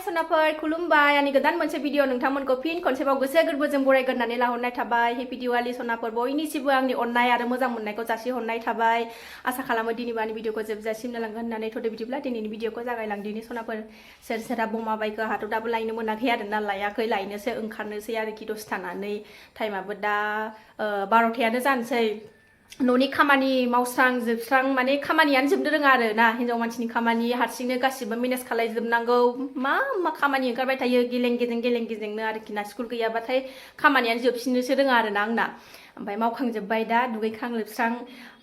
सनाफोर खुलुमबाय आंनि गोदान मोनसे भिडिअ नोंथांमोनखौ फिन खनसेबाव गोसो गोरबोजों बरायगोरनानै लाहरनाय थाबाय हेपि दिवाली सनाफोर बयनिसिमबो आंनि अननाय आरो मोजां मोननायखौ जासिहरनाय थाबाय आसा खालामो दिनैबो आंनि भिडिअखौ जोबजासिम नायलांगोन होननानै थ'दो बिदिब्ला दिनैनि भिडिअखौ जागायलांदिनि सनाफोर सोर सोरहा बमा बायखो हाथ' दाबो लायनो मोनाखै आरोना लायाखै लायनोसो ओंखारनोसै आरोखि दसे थानानै टाइमाबो दा 12थायानो जानोसै न'नि खामानि मावस्रां जोबस्रां माने खामानियानो जोबनो रोङा आरो ना हिन्जाव मानसिनि खामानि हारसिंनो गासिबो मेनेज खालायजोबनांगौ मा खामानि ओंखारबाय थायो गेलें गेजेंनो आरोखि ना स्कुल गैयाबाथाय खामानियानो जोबसिननोसो रोङा आरो ना आंना ओमफ्राय मावखांजोब्बाय दा दुगैखां लोबस्रां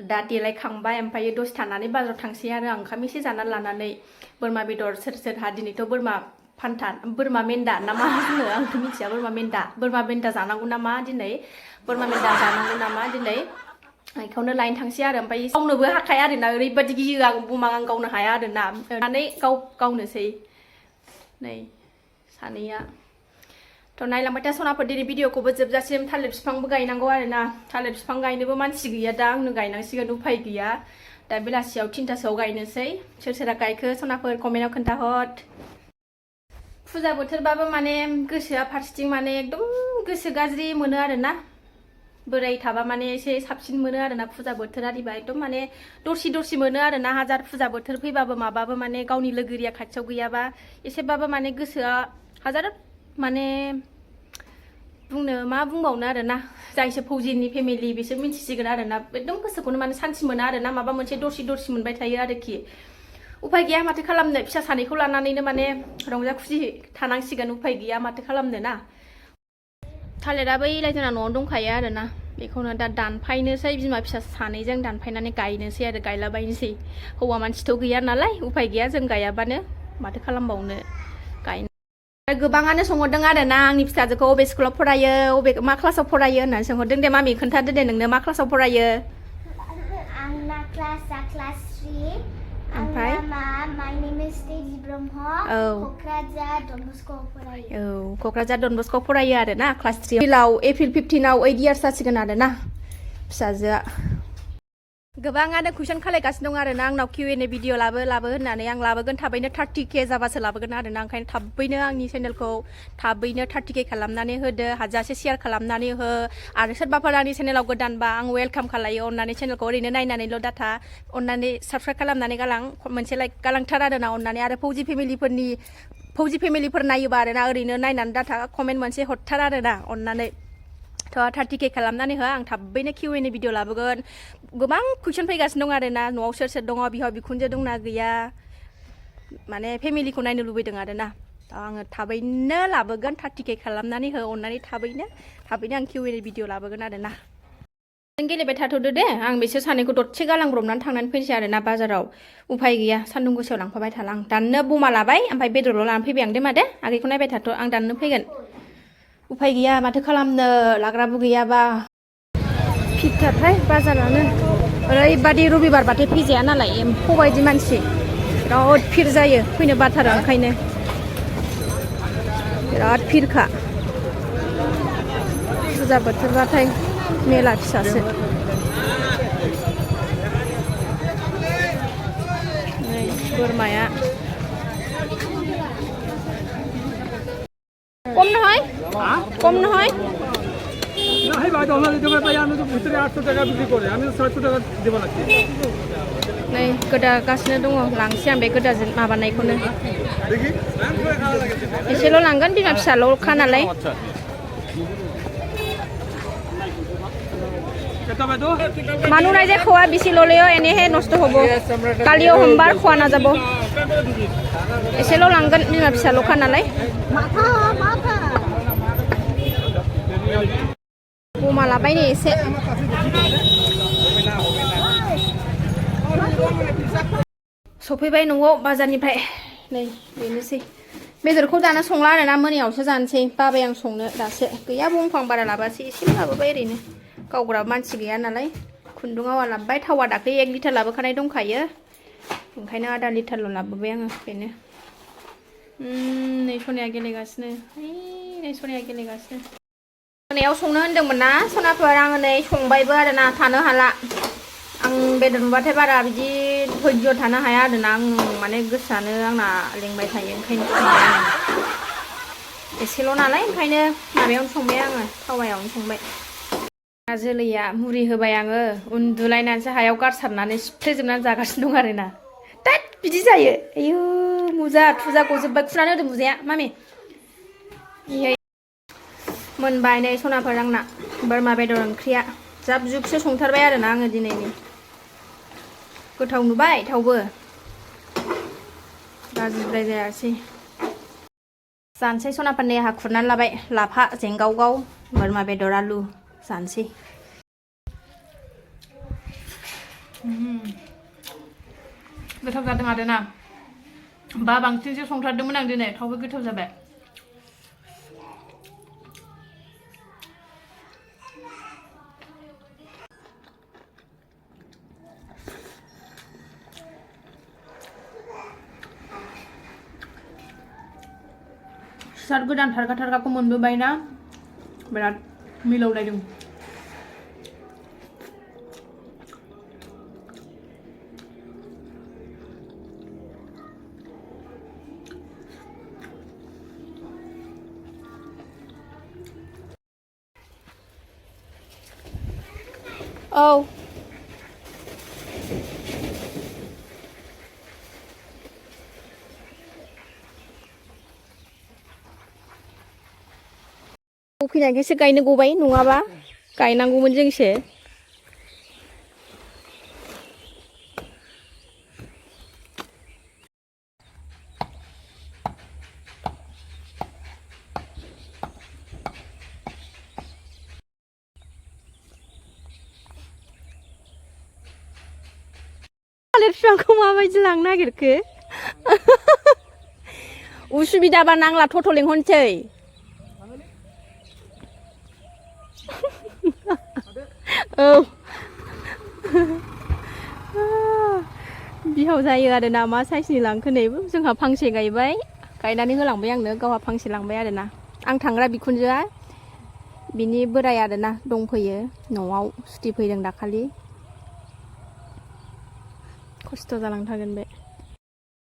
दा देलायखांबाय ओमफ्राय दसे थानानै बाजाराव थांसै आरो आं ओंखाम एसे जानानै लानानै बोरमा बेदर सोर सोरहा दिनैथ' बोरमा मेन्दा ना मा होनो आंथ' मिथिया बोरमा मेन्दा जानांगौ नामा दिनै बोरमा मेन्दा जानांगौ नामा दिनै बेखौनो लायनो थांसै आरो ओमफ्राय गावनोबो हाखाया आरोना ओरैबायदि गियो आं बुमा आं गावनो हाया आरोना नानै गावनोसै नै सानैया थ' नायलांबाय था सनाफोर दिनै भिडिअखौबो जोबजासिम थालिर बिफांबो गायनांगौ आरोना थालिर बिफां गायनोबो मानसि गैया दा आंनो गायनांसिगोन उफाय गैया दा बेलासियाव 3थासोआव गायनोसै सोर सोरहा गायखो सनाफोर कमेन्टआव खोन्थाहर फुजा बोथोरबाबो माने गोसोआ फारसेथिं माने एकदम गोसो गाज्रि मोनो आरोना बोराय थाबा माने एसे साबसिन मोनो आरोना फुजा बोथोरारिबा एकदम माने दरसि मोनो आरोना हाजार फुजा बोथोर फैबाबो माबाबो माने गावनि लोगोरिया खाथियाव गैयाबा एसेबाबो माने गोसोआ हाजार माने बुंनो मा बुंबावनो आरोना जायसो फौजिनि फेमिलि बिसोर मिन्थिसिगोन आरोना एकदम गोसोखौनो माने सान्थि मोना आरोना माबा मोनसे दरसि मोनबाय थायो आरोखि उफाय गैया माथो खालामनो फिसा सानैखौ लानानैनो माने रंजा खुसि थानांसिगोन उफाय गैया माथो खालामनो ना थालिरा बै जोंना न'आव दंखायो आरोना बेखौनो दा दानफायनोसै बिमा फिसा सानैजों दानफायनानै गायनोसै आरो गायलाबायनोसै हौवा मानसिथ' गैया नालाय उफाय गैया जों गायाबानो माथो खालामबावनो गायनो गोबाङानो सोंहरदों आरोना आंनि फिसाजोखौ अबे स्कुलाव फरायो मा क्लासाव फरायो होननानै सोंहरदों दे मामि खोन्थादो दे नोंनो मा क्लासाव फरायो आंना क्लासा क्लास 3 ओमफ्राय माय नेम इज तेजि ब्रह्म क'क्राझार डन बस्क'आव फरायो क'क्राझार डन बस्क'आव फरायो आरोना क्लास 3 एप्रिल 15आव 8 इयार्स जासिगोन आरोना फिसाजोआ गोबाङानो कुइसन खालायगासिनो दं आरोना आंनाव Q&A भिडिअ लाबो होननानै आं लाबोगोन थाबैनो 30K जाबासो लाबोगोन आरोना ओंखायनो थाबैनो आंनि चेनेलखौ थाबैनो 30K खालामनानै होदो हाजासे शेयार खालामनानै हो आरो सोरबाफोर आंनि चेनेलाव गोदानबा आं वेलकाम खालायो अननानै चेनेलखौ ओरैनो नायनानैल' डाटा अननानै साबस्क्राइब खालामनानै मोनसे लाइक गालांथार आरोना अननानै आरो फौजि फेमिलिफोर नायोबा आरोना ओरैनो नायनानै डाटा कमेन्ट मोनसे हरथार आरोना अननानै थ' 30K खालामनानै हो आं थाबैनो Q&A भिडिअ लाबोगोन गोबां कुइसन फैगासिनो दं आरोना न'आव सोर दङ बिहाव बिखुनजो दंना गैया माने फेमिलिखौ नायनो लुबैदों आरोना आङो थाबैनो लाबोगोन 30K खालामनानै हो अननानै थाबैनो आं Q&A भिडिअ लाबोगोन आरोना नों गेलेबाय थाथ'दो दे आं बिसोर सानैखौ दसे गालांब्रबनानै थांनानै फैनोसै आरोना बाजाराव उफाय गैया सान्दुं गोसायाव लांफाबाय थाला आं दाननो बमा लाबाय ओमफ्राय बेदरल' लानानै फैबाय आं दे मा दे आगैखौ नायबाय थाथ' आं दाननो फैगोन उफाय गैया माथो खालामनो लाग्राबो गैयाबा फिरथारहाय बाजारानो ओरैबादि रबिबारबाथाय फैजाया नालाय एम्फौ बायदि मानसि बिराद फिर जायो फैनो बाथारो ओंखायनो बिराद फिरखा फुजा बोथोरबाथाय मेला फिसासो नै बोरमाया कम নহয় নাই ভাই আমার দোকানে পাই আমি তো ভিতরে 800 টাকা বিক্রি করে আমি তো 700 টাকা দেব লাগছে नै गोदागासिनो दङ लांसै आं बे गोदाजों माबानायखौनो দেখি एसेल' लांगोन बिमा फिसाल'खा नालाय মানুহ নাই যে খোৱা বেছি ল'লেও এনেহে নষ্ট হ'ব কালিও সোমবাৰ খোৱা নাযাব এसेल' লাংগोন बिमा फिसाल'खा नालाय बमा लाबाय नै एसे सफैबाय न'आव बाजारनिफ्राय नै बेनोसै बेदरखौ दाना संला आरोना मोनायावसो जानोसै बाबाय आं संनो दासो गैया बंफां बारा लाबासै एसे लाबोबाय ओरैनो गावग्रा मानसि गैया नालाय खुन्दुं आवा लाबोबाय थावा दाख्लै 1 लिटार लाबोखानाय दंखायो ओंखायनो आधा लिटारल' लाबोबाय आङो बेनो नै सनाया गेलेगासिनो नै सनाया गेलेगासिनो मोनायाव संनो होनदोंमोन ना सनाफोर आङो नै संबायबो आरोना थानो हाला आं बेदर नुबाथाय बारा बिदि धैर्य थानो हाया आरोना आं माने गोसोआनो आंना लेंबाय थायो ओंखायनो एसेल' नालाय ओंखायनो माबायावनो संबाय आङो थावायावनो संबाय जोलैया मुरि होबाय आङो उन्दुलायनानैसो हायाव गारसारनानै सिफ्लेजोबनानै जागासिनो दं आरोना दैद बिदि जायो आयु मुजा थुजा गजोब्बाय खुनानै होदो मुजाया मामि मोनबाय नै सनाफोर आंना बोरमा बेदर ओंख्रिया जाब जुबसो संथारबाय आरोना आङो दिनैनि गोथाव नुबाय थावबो गाज्रिद्राय जायासै जानोसै सनाफोरनि आहा खुरनानै लाबाय लाफा जेंगावगाव बोरमा बेदर आलु जानोसै गोथाव जादों आरोना बा बांसिनसो संथारदोंमोन आं दिनै थावबो गोथाव जाबाय सार गोदान थारगा थारगाखौ मोनबोबाय ना बिराद मिलौलायदों औ फैनायखायसो गायनो गबाय नङाबा गायनांगौमोन जोंसो थालिर बिफांखौ माबायदि लांनो नागिरखो उसुबिदाबा नांला थथ' लेंहरनोसै औ बिहाव जायो आरोना मा साइसनि लांखो नै जोंहा फांसे गायबाय गायनानै होलांबाय आंनो गावहा फांसे लांबाय आरोना आं थांग्रा बिखुनजोआ बिनि बोराय आरोना दंफैयो न'आव सुटि फैदों दाखालि खस्थ' जालांथारगोन बे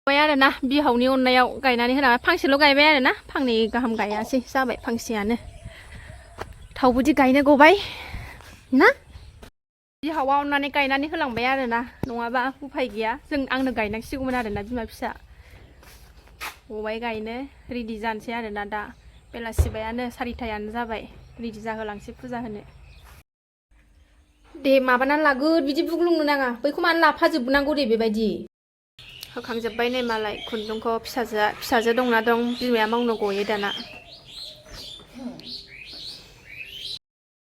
गायबाय आरोना बिहावनि अननायाव गायनानै होलांबाय फांसेल' गायबाय आरोना फांनै गाहाम गायासै जाबाय फांसेयानो थावबोदि गायनो गबाय ना बिहावा अननानै गायनानै होलांबाय आरोना नङाबा उफाय गैया जों आंनो गायनांसिगौमोन आरोना बिमा फिसा गबाय गायनो रेडि जानोसै आरोना दा बेलासिबायानो 4टायानो जाबाय रेडि जाहोलांसै फुजा होनो दे माबानानै लागोद बिदि बुग्लुंनो नाङा बैखौ मानो लाफाजोबनांगौ दे बेबायदि होखांजोब्बाय नै मालाय खुन्दुंखौ फिसाजो दंना दं बिमाया मावनो गयो दाना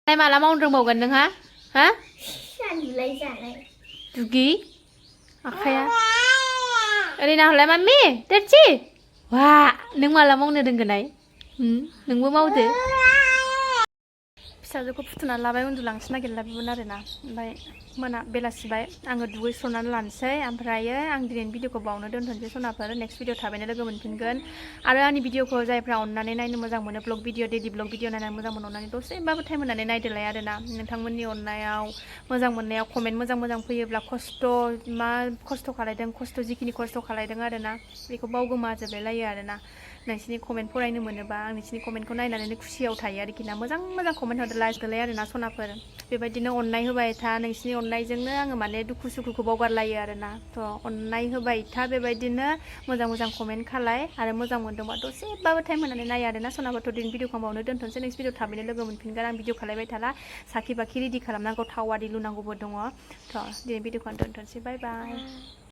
माला मावनो रोंबावगोन नोंहा हा दुगि आखाया ओरै नाहरलाय माम्मि देरसि वा नों माला मावनो रोंगोनाय नोंबो मावदो फिसाजोखौ फुथुनानै लाबाय उन्दुलांसो नागिरलाबोमोन आरोना ओमफ्राय बेलासिबाय आङो दुगैस्रनानै लानोसै ओमफ्रायो आं दिनैनि भिडिअखौ बावनो दोनथ'नोसै सनाफोर नेक्स्ट भिडिअ थाबैनो लोगो मोनफिनगोन आरो आंनि भिडिअखौ जायफ्रा अननानै नायनो मोजां मोनो blog video daily blog video नायनानै मोजां मोनो अननानै दसेबाबो टाइम होनानै नायदोलाय आरोना नोंथांमोननि अननायाव मोजां मोननायाव कमेन्ट मोजां फैयोब्ला मा खस्थ' खालायदों जिखिनि खस्थ' खालायदों आरोना बेखौ बावगोमाजोबलाय लायो आरोना नोंसिनि कमेन्ट फरायनो मोनोबा आं नोंसिनि कमेन्टखौ नायनानै खुसियाव थायो आरोखि ना मोजां कमेन्ट हरदोलाय आरोना सनाफोर बेबायदिनो अननाय होबाय था नोंसिनि अननायजोंनो आङो माने दुखु सुखुखौ बावगारलायो आरोना थ' अननाय होबाय था बेबायदिनो मोजां कमेन्ट खालाय आरो मोजां मोनदोंबा दसेबाबो टाइम होनानै नायो आरोना सनाफोर दिनै भिडिअखौ बावनो दोनथ'नोसै नेक्स्ट भिडिअ थाबैनो लोगो मोनफिनगोन आं भिडिअ खालायबाय थाला साखि बाखि रेडि खालामनांगौ थाव आरि लुनांगौबो दङ थ' दिनै भिडिअखौ दोनथ'नोसै बाय बाय